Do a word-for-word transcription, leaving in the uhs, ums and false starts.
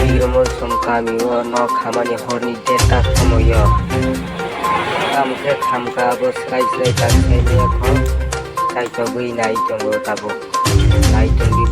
Bigromosong kami o no khamani horni deta somoyo. Kam khe khamka abo srai srai tak saini ekho. Kaitogwi nai tongo tabuk. Nai tongdi